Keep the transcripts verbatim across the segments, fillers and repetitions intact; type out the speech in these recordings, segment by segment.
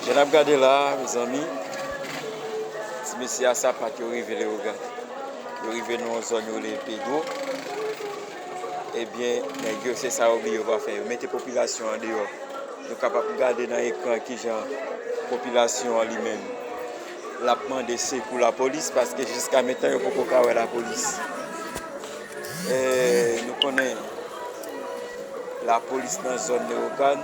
Jan n ap gade la a, mezanmi, ti mesye a Sapat yo rive Leyogàn. Yo rive nan yon zòn yo rele Pedro. Ebyen, nèg yo, se sa yo bliye yo pa fè. Yo mete popilasyon an deyò. Nou kapab gade nan ekran kijan popilasyon an li menm l ap mande sekou lapolis, paske jiska mentan yo poko ka wè lapolis. E, nou konnen lapolis nan zòn Leyogàn,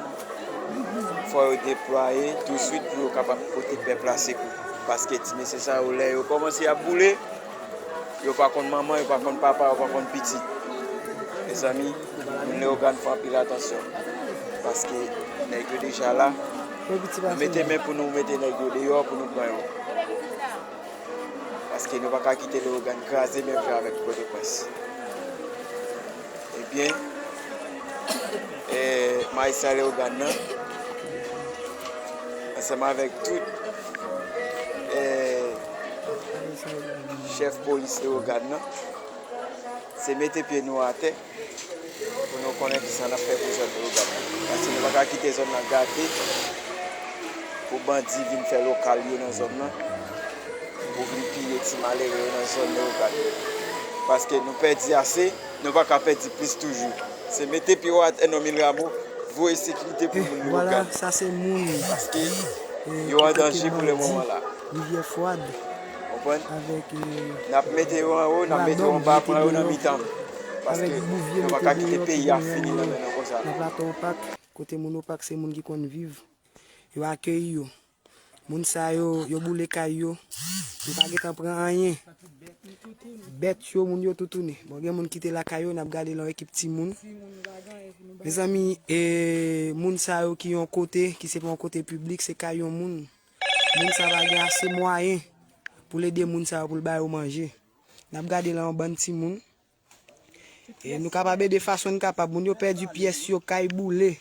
fò yo deplwaye touswit pou yo kapab pote pèp la sekou. Paske ti mesye sa yo, lè yo kòmanse ap boule, yo pa konn manman, yo pa konn papa, yo pa konn pitit. Mezanmi, moun Leyogàn, fè anpil atansyon. Paske nèg yo deja la. Nou mete men pou nou mete nèg yo deyò pou nou pran yo. Paske nou pa ka kite Leyogàn kraze menm jan avèk Pòtoprens. Ebyen, eh, majistra Leyogàn nan, ansanm avèk tout, eh, chèf polis Leyogàn nan, se mete pye nou atè pou nou konnen kisa n ap fè pou zòn Leyogàn nan. Paske nou pa ka kite zòn nan gate pou bandi vin fè lokal yo nan zòn nan, pou vin piye ti malere yo nan zòn Leyogàn. Paske nou pèdi ase, nou pa ka pèdi plis toujou. Se mete pye w atè, non, Mil Ramo, voye sekirite pou moun Leyogàn. Vwala, sa se moun. Paske yo an danje pou le moman la. Rivyè Fwad. Konprann? Avèk, eh, n ap mete yo anwo, n ap mete yo anba, pran yo nan mitan. Paske nou pa ka kite peyi a fini nan men nou konsa. Nan Plato Opak, kote moun Opak se moun ki konn viv. Yo akeyi yo. Moun sa yo, yo boule kay yo. Yo pa gentan pran anyen. Bèt yo, moun yo tou tounen. Bon, gen moun ki te lakay yo, n ap gade la yon ekip timoun. Mezanmi, e, moun sa yo ki yon kote, ki se pa yon kote piblik, se kay yon moun. Moun sa pa gen ase mwayen pou l ede moun sa yo, pou l ba yo manje. N ap gade la yon bann timoun. E nou kapab ede fason n kapab. Moun yo pèdi pyès yo, kay boule.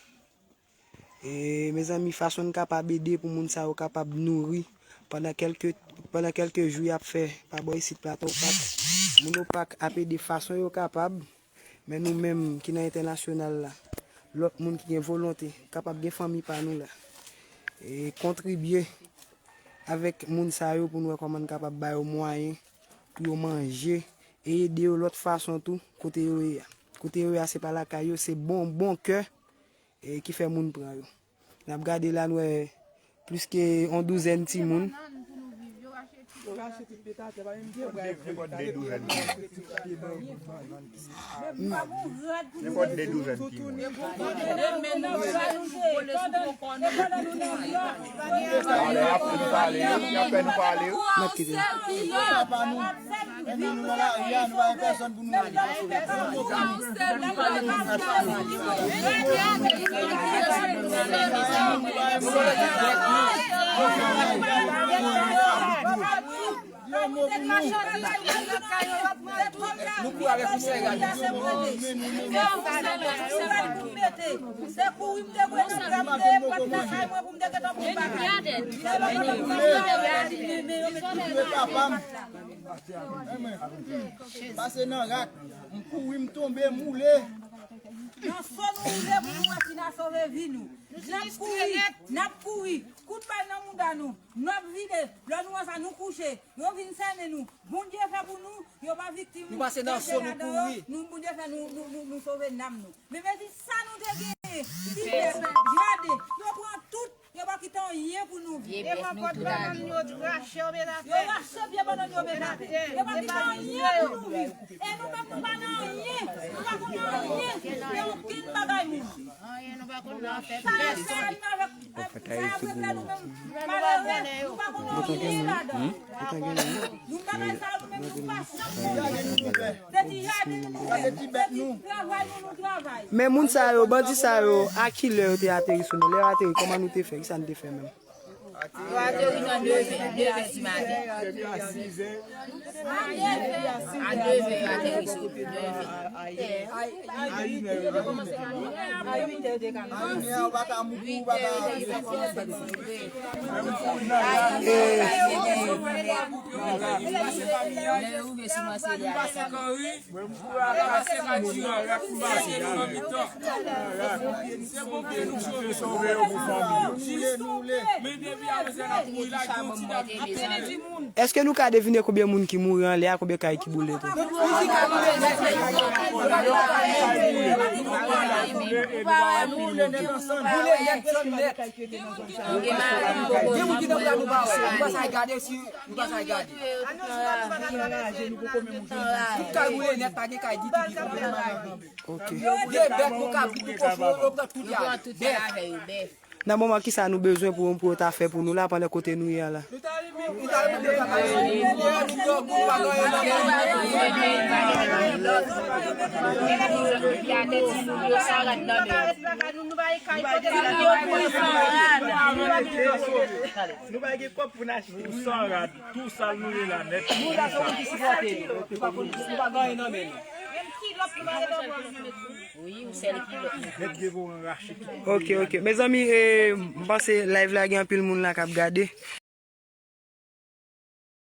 E, mezanmi, fason n kapab ede pou moun sa yo kapab nouri pandan kèlke, pandan kèlke jou y ap fè pa bò isit Plato Opak. Moun Opak ap ede fason yo kapab. Men nou menm ki nan entènasyonal la, lòt moun ki gen volonte, kapab gen fanmi pa nou la, e kontribye avèk moun sa yo pou n wè kòman n kapab ba yo mwayen pou yo manje e ede yo lòt fason tou kote yo ye a. Kote yo ye a, se pa lakay yo, se bon, bon kè, e ki fè moun pran yo. N ap gade la, n wè plis ke yon douzèn timoun. Nenpòt de douzèn timoun. Nenpòt de douzèn timoun. Pale, y ap fè nou pale, y ap fè nou pale. N ap kite. Papa nou, men nou nan lari a, nou pa gen pèsonn pou nou rele. Yon mo pou nou. Nou kouri avèk yon sèl rad. Se kouri m te kouri nan kay mwen pou m te gentan pran bagay. Pase nan rak, m kouri, m tonbe, m woule. Nan so nou woule pou nou wè si n a sove vi nou. N ap kouri, n ap kouri. Kout bal nan mouda nou. Nou ap vide. Lè nou wè sa, nou kouche. Yo vin sènen nou. Bondye fè pou nou, yo pa viktim. Nou pase nan so, nou kouri. Nou, Bondye fè nou, nou, nou, nou sove nanm nou. Men mezi sa nou te genyen. Ti pèp, gade, yo pran tout. Yo pa kite anyen pou nou viv. E pye bannann yo rache, yo met atè. Yo rache pye bannann yo met atè. Yo pa kite anyen pou nou viv. E nou menm nou pa nan anyen. Nou pa konn anyen. Gen okenn bagay moun. Anyen nou pa konn nan afè pèsonn. Pwofèt la ye figou. Nou pa konn anyen ladan. Nou bagay sa yo nou menm nou pa chanm. Se ti jaden nou, se ti travay nou, nou travay. Men moun sa yo, bandi sa yo, a ki lè yo te ateri sou nou? Lè yo ateri, kòman nou te fè? Kisa n te fè menm? Yo ateri nan de vè, de vè di maten. A de vè yo ateri sou nou, de vè. Èske nou ka devine konbyen moun ki mouri anlè a, konbyen kay ki boule tou? Ok. Nan moman, kisa nou bezwen pou, pou yo ta fè pou nou la, pandan kote nou ye a la? Nou pa gen kòb pou n achte. Tou san rad, tou sal nou ye la nèt. Wi, yon sèl kilòt. Nèt gen pou anrache tout. Ok, ok. Mezanmi, eh, m panse live la gen anpil moun la k ap gade.